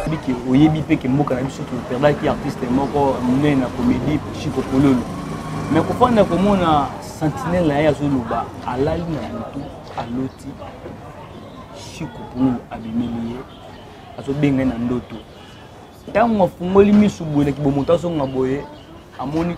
Biki oyebi pe ke mboka na biso toperdaki artiste moko monene na comédie Chico Pololo. Mais kofanda komona sentinelle na ye azoloba alali na butu aloti Chico Pololo abimeli ye azobenga ye na ndoto. Ntango afungoli misu boye na kibomoto azonga boye amoni.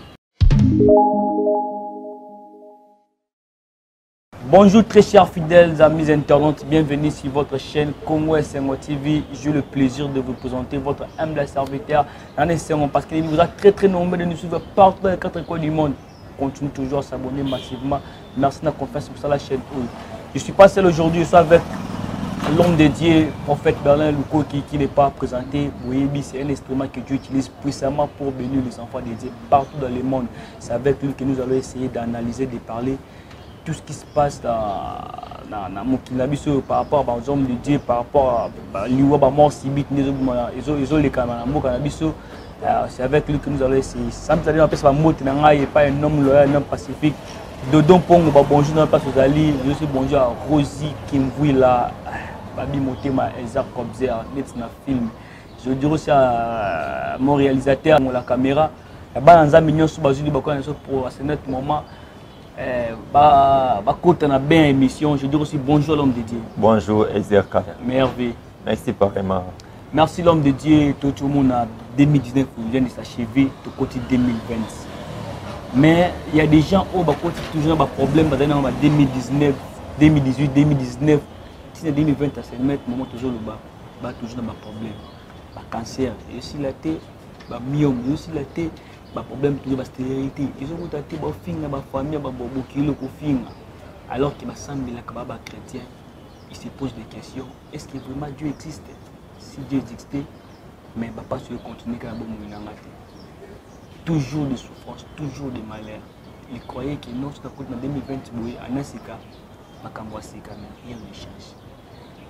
Bonjour très chers fidèles amis internautes, bienvenue sur votre chaîne Congo Esengo TV. J'ai le plaisir de vous présenter votre humble serviteur Nane Esengo parce qu'il vous a très très nombreux de nous suivre partout dans les quatre coins du monde. Continue toujours à s'abonner massivement. Merci de la confiance pour ça la chaîne. Je ne suis pas seul aujourd'hui, je suis avec l'homme de Dieu, prophète Berlin Lukoki, qui n'est pas présenté. Boyebi, c'est un instrument que Dieu utilise puissamment pour bénir les enfants de Dieu partout dans le monde. C'est avec lui que nous allons essayer d'analyser, de parler tout ce qui se passe dans na mokili na biso par rapport à hommes de Dieu, par rapport à liwa ba mort subite nde ezolekana na mboka na biso. C'est avec lui que nous allons essayer. Sans plus tarder, napesa bambote na ngai epai un homme loyal, un homme pacifique, Dodon Pongo, ba bonjour na place ozali. Je suis bonjour à Rosie Kimvuila, Babi Motema, Eza Kobzer, neti na film. Je dirais aussi à mon réalisateur, la caméra, ya bana Nzambe nyonso bazwi libaku na biso pour à ce net moment eh, bakota na bain émission. Je dirais aussi bonjour l'homme de Dieu. Bonjour SRK. Merveille. Merci pareillement. Merci l'homme de Dieu. Tout le monde a 2019 vient de s'achever, tout côté 2020. Mais il y a des gens oyo bakoti toujours na baproblème, bazali na ba 2019, 2018, 2019, tina 2020 à ce moment tozoloba ba toujours na baproblème, bacancer esila te, bamyome esila te, baproblème toujours, bastérilité ezokota te, bafinga bafamille, babokilo kofinga alors que basambelaka ba bachrétien. Il se pose des questions: est-ce que vraiment Dieu existe? Si Dieu existait, mais bapasi oyo continue kaka bomoi nanga te, toujours de souffrance, toujours de malheur. Il croyait que non, soki akoti na 2020 boye ana sika makambo ya sika, mais rien ne change.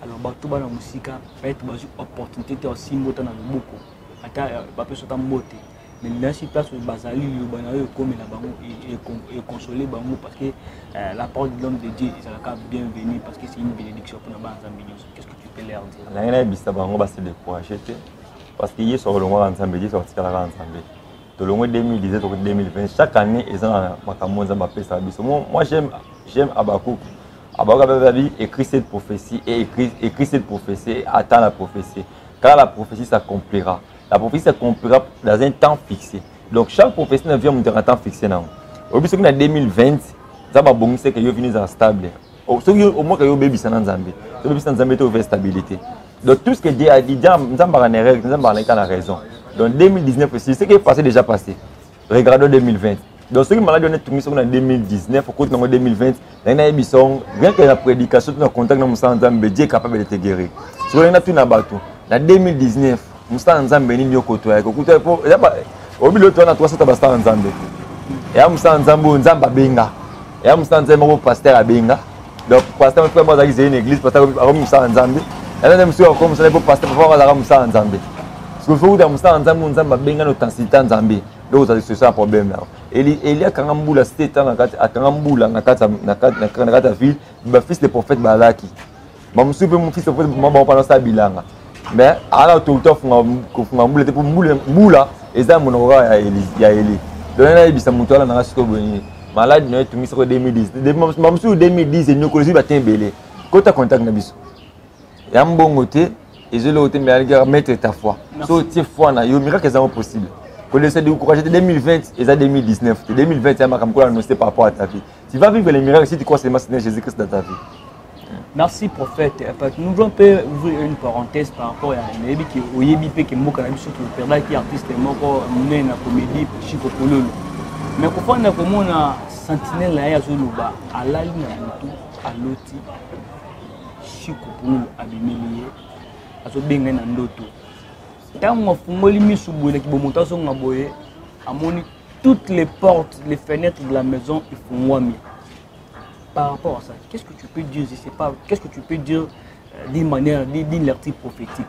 Alors bato bana mosika peut-être bazwi opportunité te osimba ota na loboko, ata bapesa ata mbote, mais nasi place oyo bazali, liloba na yo ekomela bango, econsole bango, parce que la parole de l'homme de Dieu ezalaka bienvenue, parce que c'est une bénédiction mpona bana Nzambe nyonso. Qu'est ce que tu peux leur dire? Ndenge nayebisa bango base décourage te, parce que Yesu akolongwaka Nzambe, Yesu akotikalaka Nzambe. Tolongwe 2017, tokoki 2020. Chaque année eza na makambo Nzambe apesaka biso. Moi, j'aime Abakuk. Abakuk abebi: écrit cette prophétie et écrit cette prophétie et attend la prophétie, car la prophétie s'accomplira. La prophétie s'accomplira dans un temps fixé. Donc chaque prophétie na vie moto un temps fixé nango. Oyebi, soki na 2020 Nzambe abongisaki yo vini ezala stable, soki omoka yo obebisa na Nzambe, soki obebisa na Nzambe te, ove stabilité. Donc tout ce que Dieu a dit, Nzambe aka na règle, Nzambe aka na raison. Donc 2019 aussi, ce qui est passé déjà passé, regardons 2020. Donc soki maladi wana etungi soki na 2019, okoti nango 2020, nangi nayebisa rien que na prédication to na contact na mosala Nzambe, Dieu est capable de te guérir. Soki olingi natuna bato na 2019, mosala Nzambe nini okotoyaki okuta po oyebi loto wana 300 basala Nzambe eya mosala Nzambe oyo Nzambe abenga, eya mosala Nzambe moko pasteur abenga. Donc pasteur mpe moko azalaki zeli na église, pasteur akomi mosala Nzambe, eza nde mosusu akomi mosala mpo pasteur papa azalaka mosala Nzambe. Soki faut kuta mosala Nzambe oyo Nzambe abenga na authenticité ya Nzambe, donc ozali solution ya problème na Eli. Eli akanga mbula 7 ans na kati, akanga mbula na kati ya ville. Bafils de prophète balaki bamosusu mpe fils de prophète bango mpana osala bilanga, mais aza na autorité kofunga mbula te, mpo mbula eza monoko kaka ya Eli. Donc nayebisa moto wana nanga sikoyo boye: maladi na yo etungisi soko 2010, bamosusu 2010 enyokolo ezwi batin ebele, kota contact na biso. Ya mbongo te, ezoloko te, mais alikaka mettre ta foi. So otie foi na yo, miracle ezango possible. Kolesa décourager te. 2020 eza 2019 te. 2020 ya makambo kola annoncer par rapport à ta vie, tu vas vivre les miracles si tu crois seulement Seigneur Jésus-Christ dans ta vie. Merci prophète. Nous voulons un peu ouvrir une parenthèse par rapport à nayebi ke oyebi mpe ke mboka na biso toperdaki artiste moko monene na comédie Chico Pololo. Mais kofanda komona sentinelle na ye azoloba alali na butu aloti Chico Pololo abimeli ye, azobenga ye na ndoto. Ntango afungoli misu boye na kibomoto azonga boye amoni toutes les portes, les fenêtres de la maison efungwami. Par rapport à ça, qu'est-ce que tu peux dire? Je sais pas, qu'est-ce que tu peux dire d'une manière, d'une lecture prophétique?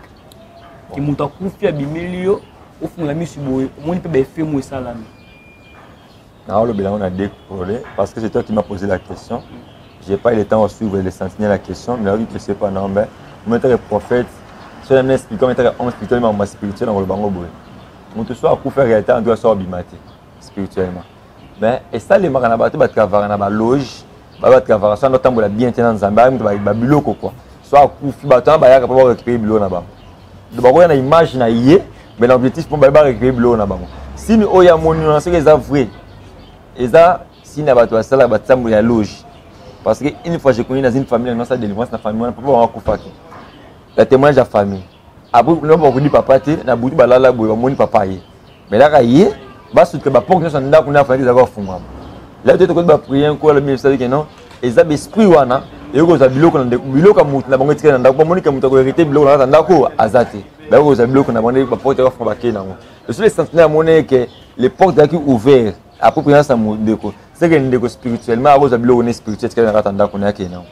Ke moto akufi abimeli yo, ofungola misu boye, omoni mpe baeffet mo esalami. Naolobela yango na deux volets, parce que c'est toi qui m'as posé la question. J'ai pas eu le temps de suivre le sentinelle la question, mais nayoki que c'est pas non, mais moi tant que prophète, Soki na expliquer ngo etaka homme spirituel, makambo spirituel na koloba ngo boye. Moto so akufa réalité, en tout cas so abima te spirituellement. Mais esalemaka na bato batravaka na baloge, batravaka so ando bien te na Nzambe, ayi moto babiloko quoi. So akufi, bato wana bayaka mpo barécupérer biloko na bango. Donc bakoya na image na ye, mais na objectif mpo baye barécupérer biloko na bango. Signe oyo amoni wana, soki eza vrai, eza signe ya bato basalaka batambo ya loge. Parce que une fois j'ai connu dans une famille, na délivrance na famille wana, papa bango akufaki, ya témoignage ya famille. Après no bakodi papa te, na butu balala boye, bamoni papa ye, mais laka ye basuka baporte nyonso na ndako na famille ezalaka kofungwama. La te tokoti baprier nkola lobi esali ke non, eza baesprit wana eyoki kozwa biloko na biloko ya motu na bango etikali na ndako. Bamoni ke moto akohériter biloko na kati ya ndako aza te, bayoki kozwa biloko na bango nde baporte bafunga, bakei nango. Eso le sentinelle amoni ke les portes ezalaki ouvert après présence ya ndeko, c'est que ndeko spirituellement akozwa biloko ne spirituel etikali na kati ya ndako na ye, akei nango.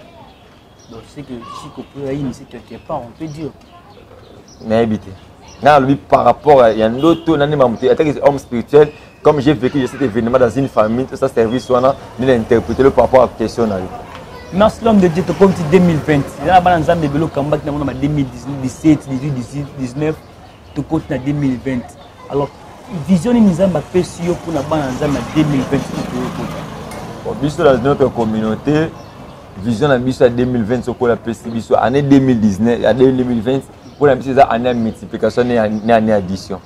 Donc c'est que Chico peut initier quelque part, on peut dire. Nayebi te, nga nalobi par rapport ya ndoto na ndenge mamutu ataki homme spirituel, comme j'ai vécu cet événement dans une famille, tout ça, service wana nde na interpréter le par rapport à question na yo. Merci, l'homme de Dieu. Comme 2020 eza bana Nzambe ebele okambaki nango na ba 2017, 18, 19, tokoti na 2020. Alors vision nini Nzambe apesi yo mpona bana Nzambe na 2020 toyokota? Bon, biso dans notre communauté, vision na biso ya 2020, sokola apesi biso année 2019 ya 2020, mpona biso eza année ya multiplication, ne année addition.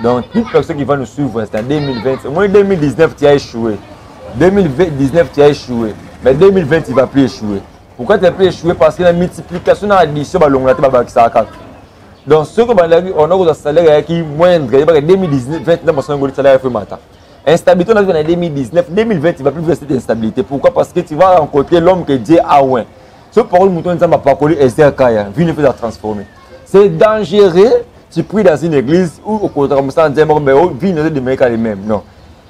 Donc toute personne qui va nous suivre, c'est en 2020. Au moins 2019 tu as échoué, 2019 tu as échoué, mais 2020 tu vas plus échouer. Pourquoi tu vas plus échouer? Parce que la multiplication na addition, balongola te, babakisaka kaka. Donc soki obandaki ona kozwa salaire eyaki moindre, yebaka 2019 na mosala ngoli salaire efo mata. Instabilité on a vu en 2019, 2020 tu vas plus vivre cette instabilité. Pourquoi? Parce que tu vas rencontrer l'homme que Dieu a oint. Ce parole mouton Nzambe apakoli Esther Kaya vie ne fait la transformer. C'est dangereux. Tu pries dans une église où au contraire mosala Nzambe, mais vie ne demeure les mêmes. Non,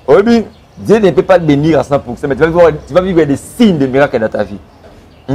oyebi, Dieu ne peut pas te bénir à 100%, mais tu vas vivre des signes de miracles dans ta vie. Tu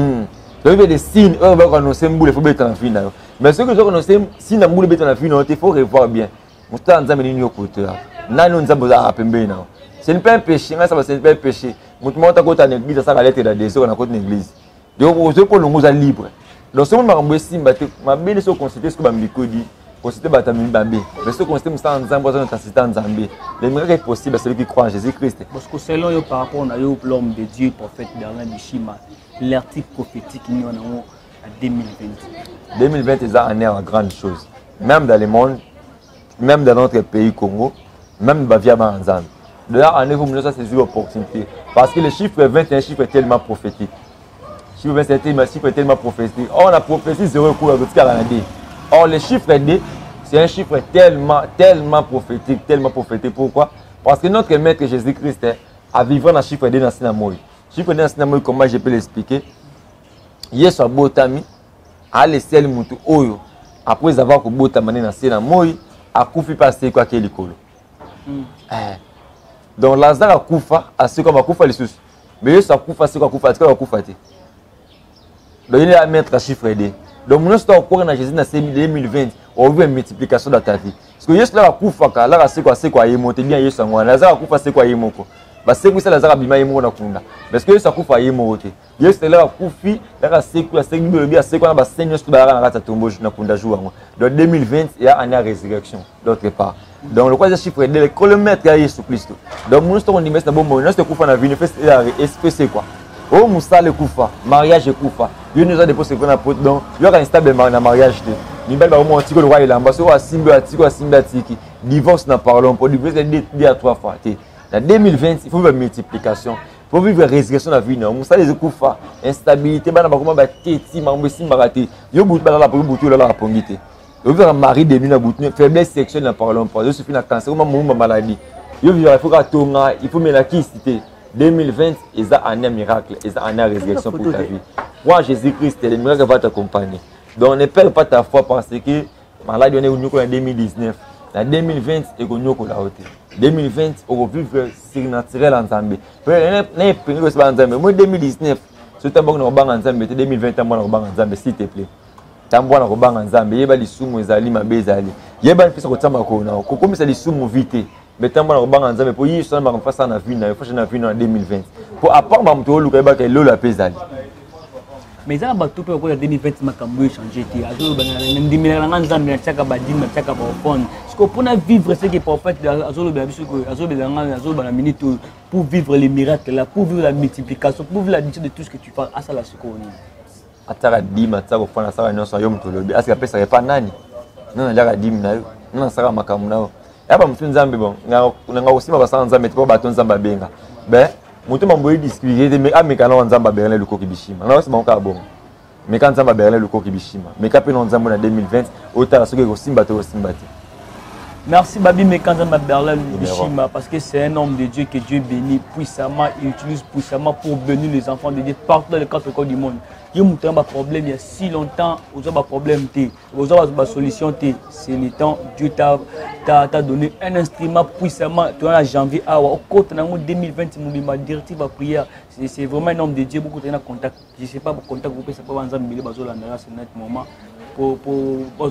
vas vivre des signes oyo bako annoncer mbula, il faut beta na vie na yo. Mais soki ozo annoncer signe na mbula beta na vie na yo te, il faut revoir bien mosala Nzambe nini okotela nani oyo Nzambe ozalaka pembeni na yo. Ce n'est pas un péché, ngai saba, ce n'est pas un péché. Moto moko takota na église, asala lettre d'adhésion na koti na église, donc ozwi mpo longo oza libre. Donc soki makambo esimba te, mabe nde soki consulte soki bambikodi, consulte bato ya mabe, mais soki consulte mosala Nzambe, aza na intensité ya Nzambe, le miracle est possible à celui qui croit en Jésus Christ. Parce que selon yo, par rapport na yo, l'homme de Dieu, prophète Bernard Bishima, l'article prophétique nini wana yango na 2020? 2020 eza année ya grande chose, même dans le monde, même dans notre pays Congo, même bavia bana Nzambe. D'ailleurs année vous ça saisir opportunité, parce que le chiffre 20 est un chiffre tellement prophétique. Chiffre 20, c'est un chiffre tellement prophétique. Or la prophétie zéro cours à la D. Or le chiffre D, c'est un chiffre tellement tellement prophétique, tellement prophétique. Pourquoi? Parce que notre maître Jésus-Christ a vivre dans chiffre D dans Sinamoy. Chiffre D dans Sinamoy, comment je peux l'expliquer? Yesu abotami aleseli mutu oyo après avoir kobotama nde na se na moi, akufi mpe asekwi, ake likolo. Donc Lazare akufa, asekwa, bakufa lisusu, mais Yesu akufa, asekwa, akufa, atikala akufa te. Donc il est à mettre chiffre D. Donc nyonso to akokwaka na Jésus na 2020, ovivre multiplication dans ta vie, parce que Yesu laka akufaka, laka asekwa, asekwa ye moko te. Bien, Yesu yango wana, Lazare akufa, asekwa ye moko, basekwisa Lazare, abima ye moko na kunda, parce que Yesu akufa ye moko te. Yesu laka akufi, laka asekwi, asekwi, Bible elobi asekwa na basene nyonso to balaka na kati ya tombo na kunda jour yango. Donc 2020 ya année ya résurrection d'autre part. Donc lokola eza chiffre D, le maître ya Yesu Kristo, donc nyonso tokondima esi na bomoi nyonso ekufa na vino esekwa. Oyo mosala ekufa, mariage ekufa, yo nyonso aza depose na pot. Donc yoka instable na mariage te, mibali bakomona tiki lokwa elamba, soki asimbi oyo atiki, oyo asimbi atiki. Divorce na parlons po divorce deux à trois fois te. Na 2020 il faut vivre multiplication, faut vivre résurrection na vie na yo. Mosala ezekufa, instabilité, bana bakoma bateti, makambo esimbaka te, yo butu balala pongi, butu olalaka pongi te, ovivaka mari de nuit na butu, faiblesse sexuelle na parlons pas, osufi na cancer, oma momuma maladie, yo vivaka, il faut katonga, il faut mela kisi te. 2020 eza année ya miracle, eza année ya résurrection pour ta vie. Crois Jésus-Christ, le miracle va t'accompagner. Donc ne perds pas ta foi, parce que maladie wana ekonyokola na 2019, na 2020 ekonyokola yo te. 2020 okovivre surnaturel ya Nzambe na epenge koseba Nzambe. Moi 2019 so tamboki na kobanga Nzambe te, 2020 tamboka na kobanga Nzambe, s'il te plaît. Tamboka na kobanga Nzambe, yeba lisumu ezali mabe, ezali yeba mpesa kotia makolo na yo kokomisa lisumu vi te, mais tamboka na kobanga Nzambe mpo Yesu na makambo fasala na vie na yo, fasha na vie na 2020, mpo à part mamoto oluka, yebaka elolo mpe ezali. Mais eza na bato mpe bakola 2020 makambo oyo echange te, azoloba nandimelaka na nga Nzambe, natiaka badime, natiaka baoffrande. Sikoyo mpona vivre ce que prophète azolobela biso, azolobela nga, azoloba na minute oyo, pour vivre les miracles là, pour vivre la multiplication, pour vivre la de tout ce que tu fais, asala sikoyo nini? Atiaka dîme, atiaka offrande, asala nyonso. Yo moto olobi asika apesaka epa nani? Nani aliaka dîme na yo? Nani asalaka makambo na yo? Ya bamosusu Nzambe, bon, nanga kosimba basala Nzambe te, mpo bato Nzambe abenga be moto mambo ediscuter te. Ameka nao Nzambe aberle lukoki bishima na osi bango kaka bongo. Meka Nzambe aberle lukoki bishima, meka mpe na Nzambe na 2020, otala soki ekosimba te, ekosimba te. Merci Babi Mekanzamba Berlin Bishima, parce que c'est un homme de Dieu que Dieu bénit puissamment, il utilise puissamment pour bénir les enfants de Dieu partout dans les quatre coins du monde. Il y a un problème il y a si longtemps, vous avez un problème, vous avez une solution, c'est le temps, Dieu t'a donné un instrument puissamment, tu vois, janvier, ah, au côté 2020, ma directive à prière, c'est vraiment un homme de Dieu, beaucoup de contact, je sais pas, contact, vous pouvez savoir, c'est net moment pour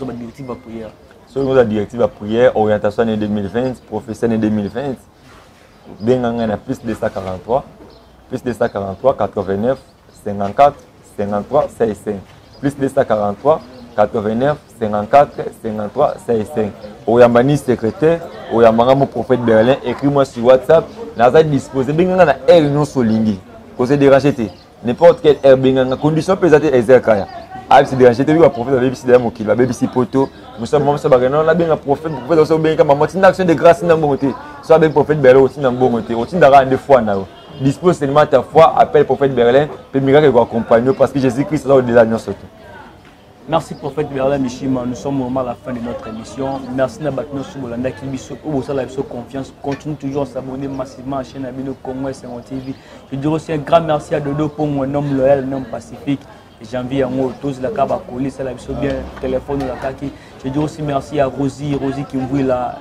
la directive à prière. Soki oza directive ya prière, orientation année 2020, prophétie année 2020, benga ngai na plus 243, plus 243 89 54 53 65, plus 243 89 54 53 65. Oyamba ni secrétaire, oyambanga mo prophète Berlin. Écris-moi sur WhatsApp, naza disposé. Benga ngai na heure nyonso olingi, kose déranger te, n'importe quelle heure benganga, condition mpe eza te. Ezer kaya ayebisi déranger te, bi baprophète babebisi deya mokili, babebisi poto. Mosa mama mosa bakende nabenga prophète, prophète oso obengi mama, tinda action de grâce, tinda mbongo te. So abengi prophète Berlin, otinda mbongo te, otindaka nde foi na yo. Dispose seulement ta foi, appelle prophète Berlin mpe miracle ekoaccompagne, parce que Jésus Christ aza au-delà nyonso te. Merci prophète Berlin Mishima, nous sommes vraiment à la fin de notre émission. Merci na bato nyonso bolandaki biso, oyo bosala biso confiance. Continue toujours à s'abonner massivement à la chaîne na bino Congo Esengo TV. Je dirais aussi un grand merci à Dodo Pongo, un homme loyal, un homme pacifique. Janvier yango tozilaka bakoli esala biso bien, téléphone olakaki. Je dis aussi merci à Rosie, Rosie Kimvwila,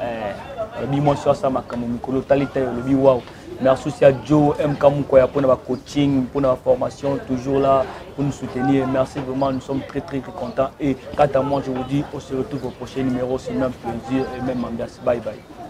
alobi mwasi asala makambo mikolo otali tai, olobi wow. Merci aussi à Joe MK Mukoya pour notre coaching, pour notre formation, toujours là pour nous soutenir. Merci vraiment, nous sommes très très très contents. Et quant à moi, je vous dis, on se retrouve au prochain numéro, c'est le même plaisir et même ambiance. Bye bye.